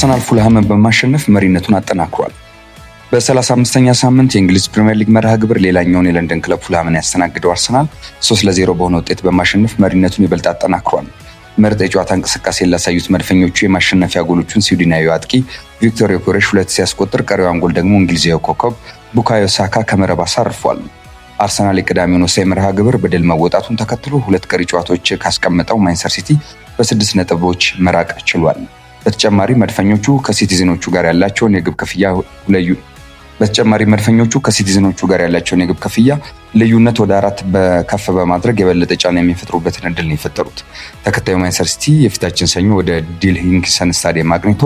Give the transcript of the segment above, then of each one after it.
አርሰናል ፉልሃምን በማሸነፍ መሪነቱን አጠናክሯል። በ35ኛ ሳምንት የእንግሊዝ ፕሪምየር ሊግ መርሃ ግብር ሌላኛውን የለንደን ክለብ ፉልሃምን ያስተናግደው አርሰናል 3-0 በሆነ ውጤት በማሸነፍ መሪነቱን ይበልጥ አጠናክሯል። ምርጥ የጨዋታ እንቅስቃሴን ላሳዩት መድፈኞቹ የማሸነፊያ ጎሎቹን ስዊድናዊ አጥቂ ቪክቶር ዮኬሬሽ ሁለት ሲያስቆጥር ቀሪዋን ጎል ደግሞ እንግሊዛዊ ኮከብ ቡካዮ ሳካ ከመረብ አሳርፏል። አርሰናል የቅዳሜውን ወሳኝ መርሃ ግብር በድል መወጣቱን ተከትሎ ሁለት ቀሪ ጨዋታዎች ካስቀመጠው ማንቸስተር ሲቲ በ6 ነጥቦች መራቅ ችሏል። በተጨማሪ መድፈኞቹ ከሲቲዝኖቹ ጋር ያላቸውን የግብ ክፍያ ልዩነት ወደ አራት በከፍ በማድረግ የበለጠ ጫና የሚፈጥሩበትን እድል ነው የፈጠሩት። ተከታዩ ማንቸስተር ሲቲ የፊታችን ሰኞ ወደ ዲል ሂንኪንሰን ስታዲየም አቅንቶ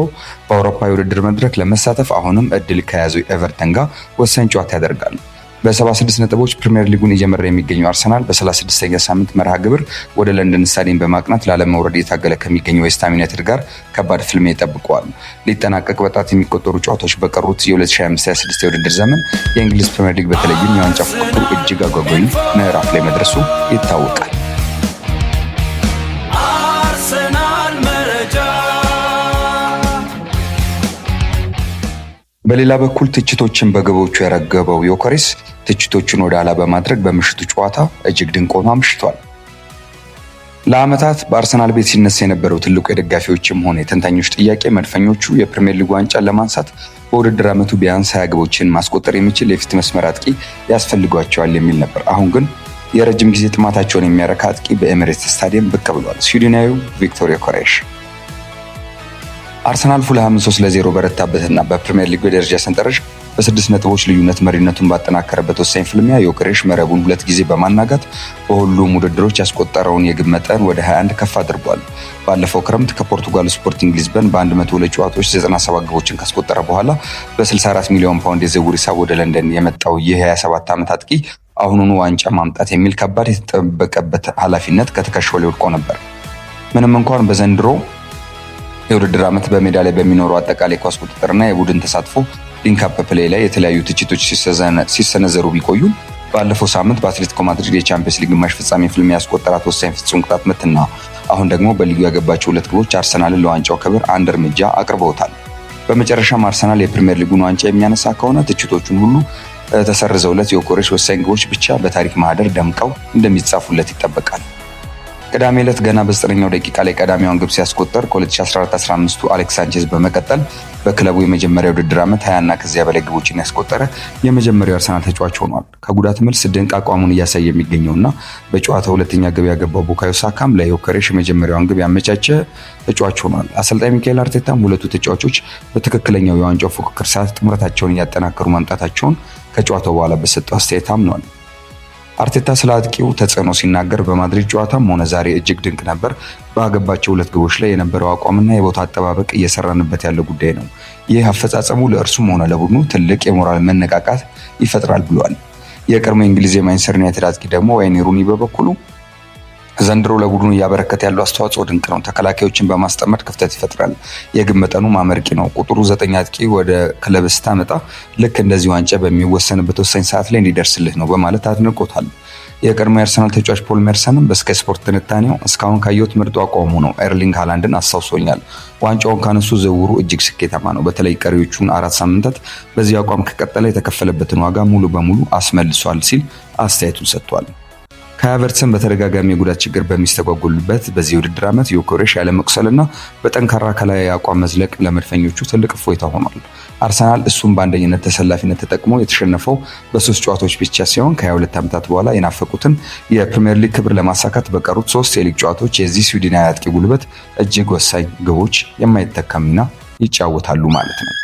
በአውሮፓ የውድድር መድረክ ለመሳተፍ አሁንም እድል ከያዘው ኤቨርተን ጋር ወሳኝ ጨዋታ ያደርጋል። በ76 ነጥቦች ፕሪሚየር ሊጉን እየመራ የሚገኘው አርሰናል በ36ኛ ሳምንት መርሃ ግብር ወደ ለንደን ስታዲየም በማቅናት ላለመውረድ እየታገለ ከሚገኘው ዌስትሃም ዩናይትድ ጋር ከባድ ፍልሚያ ይጠብቀዋል። ሊጠናቀቅ በጣት የሚቆጠሩ ጨዋታዎች በቀሩት የ2025/26 የውድድር ዘመን የእንግሊዝ ፕሪሚየር ሊግ በተለይም የዋንጫ ፉክክሩ እጅግ አጓጊ ምዕራፍ ላይ መድረሱ ይታወቃል። አርሰናል መረጃ። በሌላ በኩል ትችቶችን በግቦቹ ያረገበው ዮከሬስ ትችቶችን ወደ ኋላ በማድረግ በምሽቱ ጨዋታ እጅግ ድንቅ ሆኖ አምሽቷል። ለዓመታት በአርሰናል ቤት ሲነሳ የነበረው ትልቁ የደጋፊዎችም ሆነ የተንታኞች ጥያቄ መድፈኞቹ የፕሪምየር ሊግ ዋንጫን ለማንሳት በውድድር ዓመቱ ቢያንስ 20 ግቦችን ማስቆጠር የሚችል የፊት መስመር አጥቂ ያስፈልጓቸዋል የሚል ነበር። አሁን ግን የረጅም ጊዜ ጥማታቸውን የሚያረካ አጥቂ በኤሚሬትስ ስታዲየም ብቅ ብሏል። ስዊድናዊው ቪክቶር ዮኬሬሽ። አርሰናል ፉልሃምን 3-0 በረታበትና በፕሪምየር ሊጉ የደረጃ ሰንጠረዥ በ6 ነጥቦች ልዩነት መሪነቱን ባጠናከረበት ወሳኝ ፍልሚያ ዮኬሬሽ መረቡን ሁለት ጊዜ በማናጋት በሁሉም ውድድሮች ያስቆጠረውን የግብ መጠን ወደ 21 ከፍ አድርጓል። ባለፈው ክረምት ከፖርቱጋል ስፖርቲንግ ሊዝበን በ102 ጨዋታዎች 97 ግቦችን ካስቆጠረ በኋላ በ64 ሚሊዮን ፓውንድ የዝውውር ሂሳብ ወደ ለንደን የመጣው ይህ የ27 ዓመት አጥቂ አሁኑኑ ዋንጫ ማምጣት የሚል ከባድ የተጠበቀበት ኃላፊነት ከትከሻው ላይ ወድቆ ነበር። ምንም እንኳን በዘንድሮ የውድድር ዓመት በሜዳ ላይ በሚኖረው አጠቃላይ ኳስ ቁጥጥርና የቡድን ተሳትፎ link up play ላይ የተለያዩ ትችቶች ሲሰነዘሩ ቢቆዩም፣ ባለፈው ሳምንት በአትሌቲኮ ማድሪድ የቻምፒየንስ ሊግ ግማሽ ፍጻሜ ፍልሚያ ያስቆጠራት ወሳኝ ፍጹም ቅጣት ምትና አሁን ደግሞ በሊጉ ያገባቸው ሁለት ግቦች አርሰናልን ለዋንጫው ክብር አንድ እርምጃ አቅርበውታል። በመጨረሻም አርሰናል የፕሪምየር ሊጉን ዋንጫ የሚያነሳ ከሆነ ትችቶቹን ሁሉ ተሰርዘውለት የዮኬሬሽ ወሳኝ ግቦች ብቻ በታሪክ ማህደር ደምቀው እንደሚጻፉለት ይጠበቃል። ቅዳሜ ዕለት ገና በ9ኛው ደቂቃ ላይ ቀዳሚዋን ግብ ሲያስቆጠር ከ2014-15 አሌክስ ሳንቼዝ በመቀጠል በክለቡ የመጀመሪያ ውድድር ዓመት 20 እና ከዚያ በላይ ግቦችን ያስቆጠረ የመጀመሪያው አርሰናል ተጫዋች ሆኗል። ከጉዳት መልስ ድንቅ አቋሙን እያሳየ የሚገኘውና በጨዋታው ሁለተኛ ግብ ያገባው ቡካዮ ሳካም ለዮኬሬሽ የመጀመሪያዋን ግብ ያመቻቸ ተጫዋች ሆኗል። አሰልጣኝ ሚካኤል አርቴታም ሁለቱ ተጫዋቾች በትክክለኛው የዋንጫው ፉክክር ሰዓት ጥምረታቸውን እያጠናከሩ መምጣታቸውን ከጨዋታው በኋላ በሰጠው አስተያየት አምኗል። አርቴታ ስለ አጥቂው ተጽዕኖ ሲናገር በማድሪድ ጨዋታም ሆነ ዛሬ እጅግ ድንቅ ነበር። ባገባቸው ሁለት ግቦች ላይ የነበረው አቋምና የቦታ አጠባበቅ እየሰራንበት ያለ ጉዳይ ነው። ይህ አፈጻጸሙ ለእርሱም ሆነ ለቡድኑ ትልቅ የሞራል መነቃቃት ይፈጥራል ብሏል። የቀድሞ የእንግሊዝ የማንቸስተር ዩናይትድ አጥቂ ደግሞ ዋይኔ ሩኒ በበኩሉ ዘንድሮ ለቡድኑ እያበረከተ ያለው አስተዋጽኦ ድንቅ ነው። ተከላካዮችን በማስጠመድ ክፍተት ይፈጥራል። የግብ መጠኑ አመርቂ ነው። ቁጥሩ 9 አጥቂ ወደ ክለብ ስታመጣ ልክ እንደዚህ ዋንጫ በሚወሰንበት ወሳኝ ሰዓት ላይ እንዲደርስልህ ነው በማለት አድንቆታል። የቀድሞ የአርሰናል ተጫዋች ፖል ሜርሰንም በስካይ ስፖርት ትንታኔው እስካሁን ካየሁት ምርጡ አቋሙ ነው፣ ኤርሊንግ ሃላንድን አስታውሶኛል። ዋንጫውን ካነሱ ዝውውሩ እጅግ ስኬታማ ነው። በተለይ ቀሪዎቹን 4 ሳምንታት በዚህ አቋም ከቀጠለ የተከፈለበትን ዋጋ ሙሉ በሙሉ አስመልሷል ሲል አስተያየቱን ሰጥቷል። ካይ ሃቨርትዝን በተደጋጋሚ የጉዳት ችግር በሚስተጓጎሉበት በዚህ የውድድር ዓመት ዮኬሬሽ ያለመቁሰልና በጠንካራ አካላዊ አቋም መዝለቅ ለመድፈኞቹ ትልቅ እፎይታ ሆኗል። አርሰናል እሱን በአንደኝነት ተሰላፊነት ተጠቅሞ የተሸነፈው በሶስት ጨዋታዎች ብቻ ሲሆን፣ ከ22 ዓመታት በኋላ የናፈቁትን የፕሪምየር ሊግ ክብር ለማሳካት በቀሩት ሶስት የሊግ ጨዋታዎች የዚህ ስዊድናዊ አጥቂ ጉልበት እጅግ ወሳኝ ግቦች የማይተካ ሚና ይጫወታሉ ማለት ነው።